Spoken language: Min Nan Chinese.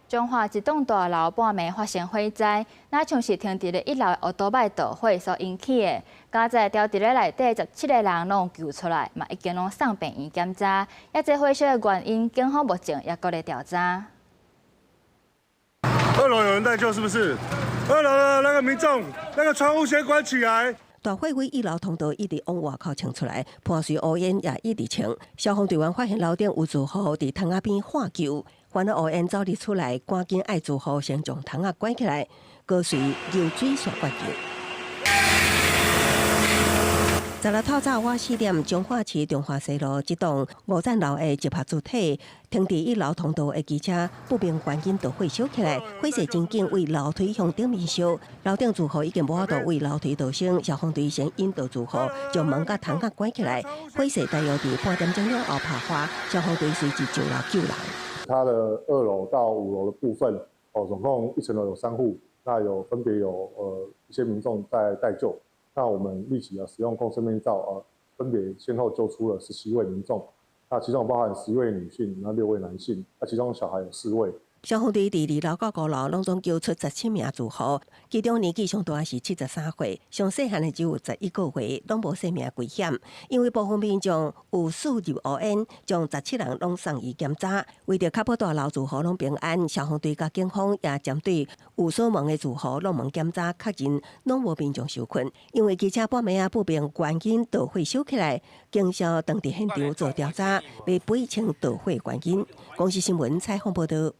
彰化一棟大樓半暝發生火災，若像是停佇咧一樓的歐多擺著火所引起的。佳哉牢佇咧內底17個人攏救出來，嘛已經攏送病院檢查。抑這火燒的原因，警方目前也閣咧調查。二樓有人在救，是不是？二樓的那個民眾，那個窗戶先關起來。大火對一樓通道一直往外口衝出來，伴隨烏煙也一直衝。消防隊員發現樓頂有住戶佇窗仔邊喊救，煩惱烏煙走入厝內，趕緊愛住戶先將窗仔關起來，閣隨游水線割救。16透早倚4點，彰化市中華西路這棟五層樓的集合住宅，停佇一樓通道的機車不明原因著火燒起來，火勢真緊，對樓梯向頂面燒，樓頂住戶已經無法度對樓梯逃生，消防隊先引導住戶將門佮窗仔關起來，火勢大約佇半點鐘了後拍化，消防隊隨即上樓救人。它的二樓到五樓的部分，哦，總共一層樓有三戶，那有分別有一些民眾在待救。那我們立即啊使用共生面罩啊，分別先後救出了17位民眾，那其中包含11位女性，那6位男性，那其中小孩有四位。消防隊佇二樓到五樓，攏總救出十七名住戶，其中年紀上大是73歲，上細漢的只有11個月，攏無生命危險。因為部分民眾有吸入烏煙，將十七人攏送醫檢查。為著確保大樓住戶攏平安，消防隊佮警方也針對有鎖門的住戶攏門檢查，確認攏無民眾受困。因為機車半暝仔不明原因著火燒起來，警消當佇現場做調查，欲釐清著火原因。公視新聞採訪報道。